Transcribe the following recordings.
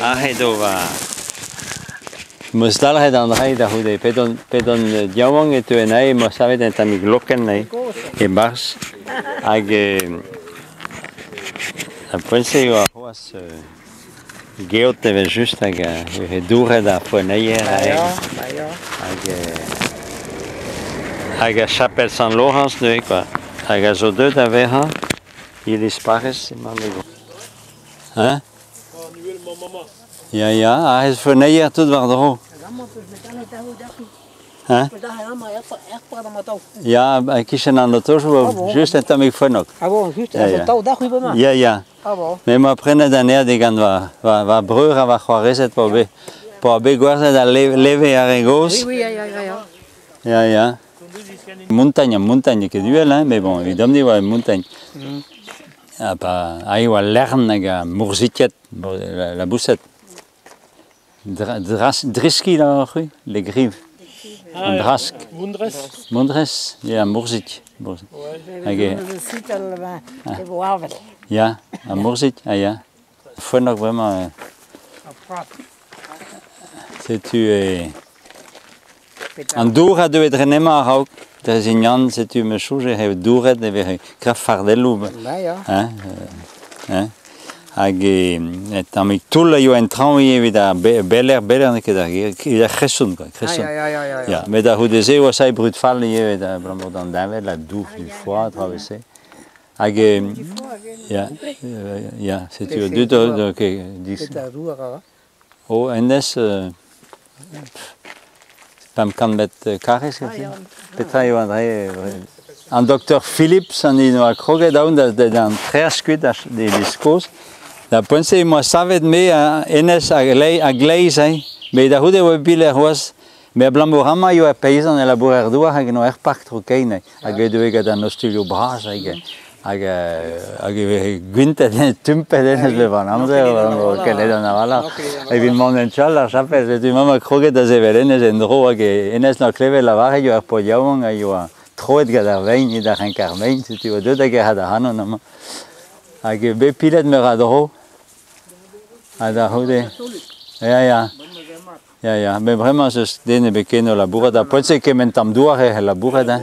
Aze edo va... 'Meus dalc'het an dra da c'houde. P'edon, p'edon yaouank e teuen aze, 'moa savet un tammig lokenn aze, e-barzh. Hag ar poent-se e oa c'hoazh geot evel-just hag e veze douret ar foenneier aze. Hag hag ar chapel Sant-Lorañs neuze kwa. Hag a zo deuet da vezañ iliz parrez emañ me Hein? Ya, ya, aze foenneier tout war-dro. Hein? Ya, e-kichen an otojoù, just un tammig foennok. Ah bon, just, Ya, ya. tav dac'h bremañ? Ya, ya. Ah bon. Me 'moa prenet anezhañ digant va, va, va breur ha va c'hoarezed pa oa bet, pa oa bet gwerzhet al leve ar re gozh. Oui, oui, ya, ya, ya, ya. Ya, ya. Montagne, montagne n'eo ket uhel, hein, mais bon, evidomp-ni e oa montagne. Ha pa aze e oa lern hag ar morzhiked, laboused. Driskiñ a c'hwi, les grives. An drask. Mondrez. Mondrez, ya, Morzhig. Hag e... Ya, ar Morzhig, ah ya. Foennok bremañ. Setu e... An dour a deue dre nemañ a-raok. Dre zignan, setu ma soñj eo douret e veze graf fardelloù. Hein, hein. Hag e tammig toull a yoa en traoñ ivez evit ar beler, beler n'eo ket ar ger, evit ar c'hreson quoi, kreson. Ya, met a-c'houde-se e oa ça e brud fall ivez abalamour d'an deñved, la douf du foie, traoù-se. Hag ya, ya, setu dud Oh, hennezh 500 metr karrez Petra eo an dre An doktor Philips an hini oa kroget aon da d'an treaz kuit d'e kozh. Da poent-se em boa savet me hennezh a-gleiz hein. Met da c'houde e oa piler c'hoazh. Met abalamour amañ e oa peizant e labourer-douar hag eno er park tro-kein hag e deue gant an ostilhoù bras hag Hag hag e veze gwintet, tumpet hennezh bep an amzer, ket ledan a-walc'h. Evit mont en tu all d'ar chapel, setu mañ kroget da sevel hennezh en-dro hag hennezh 'noa klevet lavaret e oa ur paotr yaouank a yoa troet gant ar vein, evit ar renk ar vein, setu oa deuet da gerc'hat ac'hanon amañ. Hag eo bet pilet meur a dro. Ha da c'houde. Ya, ya. Ya, ya, met bremañ ez eus den ebet ken o labourat. Ar poent-se kement tamm douar e c'hell labourat. Hein.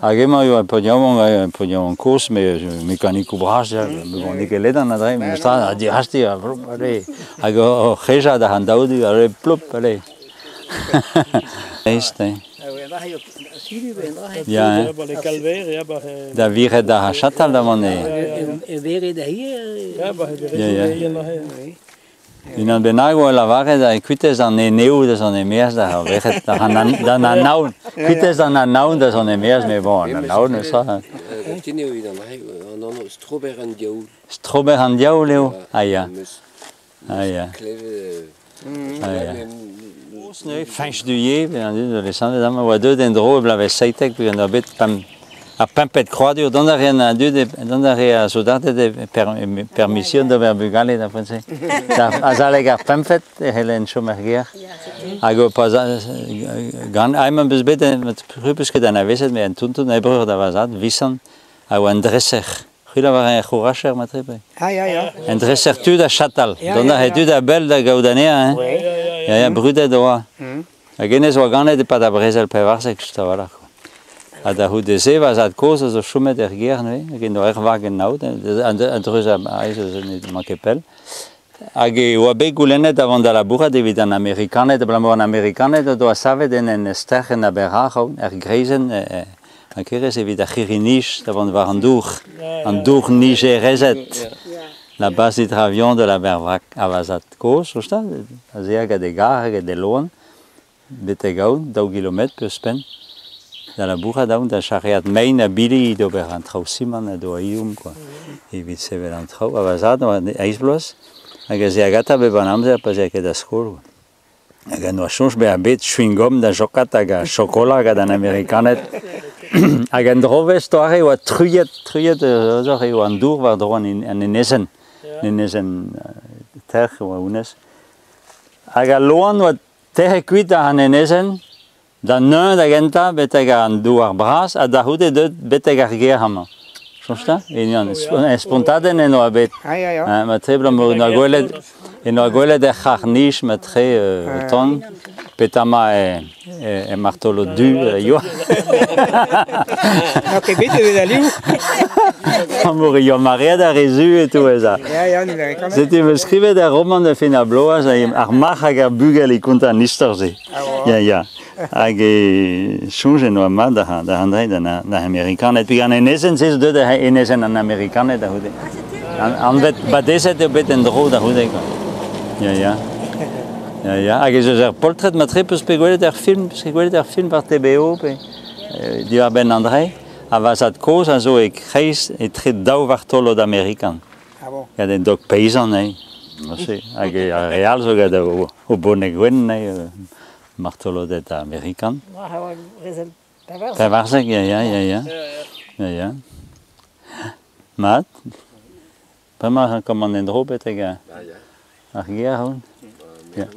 Hag emañ eo paotr yaouank, paotr yaouank kozh, met mekanikoù bras, ya, bon, n'eo ket ledan adarre, met tra, dirasti, allez. Hag o c'hejañ da an daou du, allez, plop, allez. Eist, hein. Ya, hein. Da viret ar chatal da vont E Ya, ya. Unan bennak oa lavaret e kuitez an eneoù da zont e-maez da verc'hed d'an anaon. Kuitez an anaon da zont e-maez, mais bon, an anaon, ça. Gantin eo unan an anv Strober an diaoul. Strober an diaoul eo? Ah ya. Ah ya. Klevet. Ah ya. Neuze, Fañch Duyer, an dud lesanvet amañ, oa deuet en-dro e bloavezh 17 peogwir oa bet pemp Ar pempet kroadur, dont a reent an dud, dont a rea ar soudarded e permission d'ober bugale da poent-se. Azalek ar pempet e c'hellent chom er gêr. Hag o pa gant emañ beus bet, peus ket anavezet, met un tonton e breur da va zad, Visant, a oa un dreser. C'hwi lavar un c'houracher matre Ah, ya, ya. Un dreser tud a chatal. Dont a rae tud a-bell da gaout anezhañ. Hein. Ya, ya, brudet oa. Hag hennezh oa ganet e-pad ar brezel 14 just a-walc'h. Ha da c'houde-se va zad-kozh a zo chomet er gêr neuze, hag en doa ur vag en aod, a-dreuz aes n'emañ ket pell. Hag e oa bet goulennet da vont da labourat evit an Amerikaned, abalamour an Amerikaned o doa savet en en ster en Aber-Ac'h, er greizenn ha kerez evit ar c'hirri-nij da vont war an dour, an dour-nijerezed. La base d'hydravion de l'Abervrac a va zad-kozh, aze hag e gar hag e loan. Betek aon, daou gilometr pe ouzhpenn, da labourat aon da charreat mein ha bili d'ober an traoù simant ha d'o aioum quoi, evit sevel an traoù. Ha va zad oa eizh bloaz hag ez ea gantañ bep an amzer pa 'z ea ket da skol. Hag en doa soñj bezañ bet chewing-gum da jokat hag a chokola gant an Amerikaned. Hag en drovezh doare e oa truilhet, truilhet eo an dour war-dro an enezenn. Enezenn Terc'h e oa honnezh. Hag al loan oa Tec'het kuit an enezenn da neuñv da gentañ betek an douar bras ha da c'houde deuet betek ar gêr amañ. Soñj 'ta? Spontadenn en doa bet. Ma treblañ na gwelet En oa gwelet er c'harr-nij matre o tont, petra e, e, e martolod du e yoa. N'eo ket bet evit al liv. Amour e yoa maread ar re zu e-touez ar. Ya, ya, ne Setu 'm eus skrivet ar romant da fin ar bloaz, ar marc'h hag ar bugel e kontañ an istor-se. Ya, ya. Hag e soñjen oa mat da, da Andrei da, da Amerikaned. Peogwir an enezenn-se zo deuet da enezenn an Amerikaned da c'houde. An, anvet badezet eo bet en-dro da c'houde. Quoi. Ya, ya. Ya, ya. Hag ez eus ur poltred matre peus bet gwelet er film, peus ket gwelet er film war TBO pe diwar-benn Andrei ha va zad-kozh a zo e-kreiz etre daou vartolod amerikan. Ah bon. Gant un dog peizant, eh. Neuze, hag ar re all zo gant o, o boned gwenn, eh, martoloded amerikan. Brezel 14. 14, ya, ya, ya, ya. Ya, ya. Mat. Bremañ e komand en-dro betek ar gêr, hoñ. Ya.